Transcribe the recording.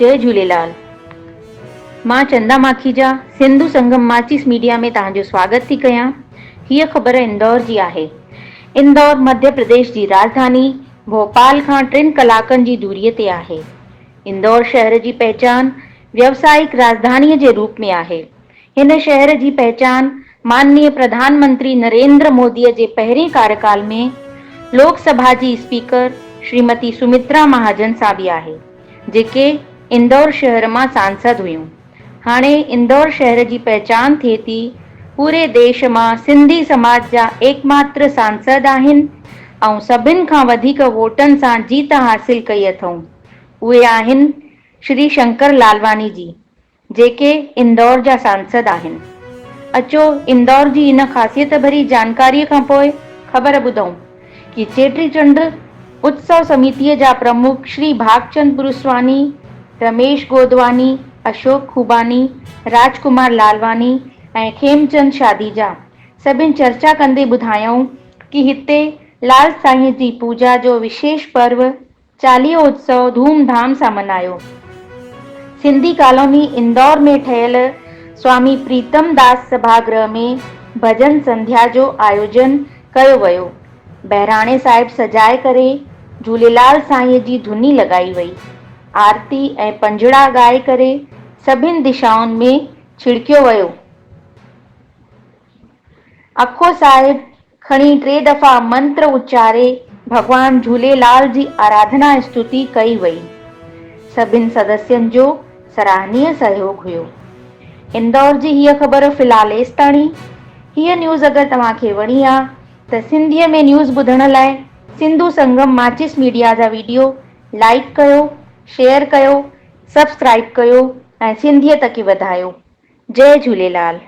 جئي جهوليلال مان چندا ماکيجا سنڌو سنگم ماچيس ميڊيا ۾ توهان جو سواگت ٿي ڪيان هيء خبر اندور جي آهي اندور مڌيه پرديش جي راڄڌاني ڀوپال کان ٽن ڪلاڪن جي دوري تي آهي اندور شهر جي پهچان ويوسائڪ راڄڌاني جي روپ ۾ آهي هن شهر جي پهچان ماننيه پرڌان منتري نريندر مودي جي پهرين ڪاريڪال ۾ لوڪ سڀا جي اسپيڪر شريمتي سمترا مهاجن سان به آهي، جيڪي اندور شهر مان سانسد هيون. هاڻي اندور شهر جي پهچان ٿئي ٿي پوري ديش مان سنڌي سماج جا ايڪماتر سانسد آهن ۽ سڀن کان وڌيڪ ووٽن سان جيت حاصل ڪئي اٿئون اهي آهن شري شنڪر لالواني جي. جيڪي اندور جا سانسد آهن. اچو اندور جي ان خاصيت ڀري جانڪاريء کان پوء خبر ٻڌون ڪي چيٽي چنڊ اتسو سميتيء جا پرمک شري ڀاڳچند پرسواني، رميش گودواني، اشوڪ خوباني، راجڪمار لالواني ۽ کيمچند شاديجا سڀن چرچا ڪندي ٻڌايائون ڪي هتي لال سائينء جي پوڄا جو وشيش پرو چاليهو اتسو ڌوم ڌام سان ملهايو. سنڌي ڪالوني اندور ۾ ٺهيل سوامي پريتم داس سڀاگرهه ۾ ڀڄن سنڌيا جو آيوجن ڪيو ويو. بهراڻي صاحب سجائي ڪري جهوليلال سائين جي ڌني لڳائي وئي. آرتي ۽ پنجڙا ڳائي ڪري سڀن دشائن ۾ ڇڙڪيو ويو. اکو صاحب کڻي ٽي دفعا منتر اچاري ڀڳوان جهوليلال جي آراڌنا استتي ڪئي وئي. سڀن سدسين جو سراهنيه سهيوگ هيو. اندور جي هيء خبر في الحال ايستاڻي. هيء نيوز اگر توهان کي وڻي آ ته سنڌيء ۾ نيوز ٻڌڻ لاء سنڌو سنگم ماچيس ميڊيا جا ويڊيو لائيڪ ڪيو، شيئر ڪيو، سبسڪرائيب ڪيو ۽ سنڌيت کي وڌايو. جئي جهوليلال.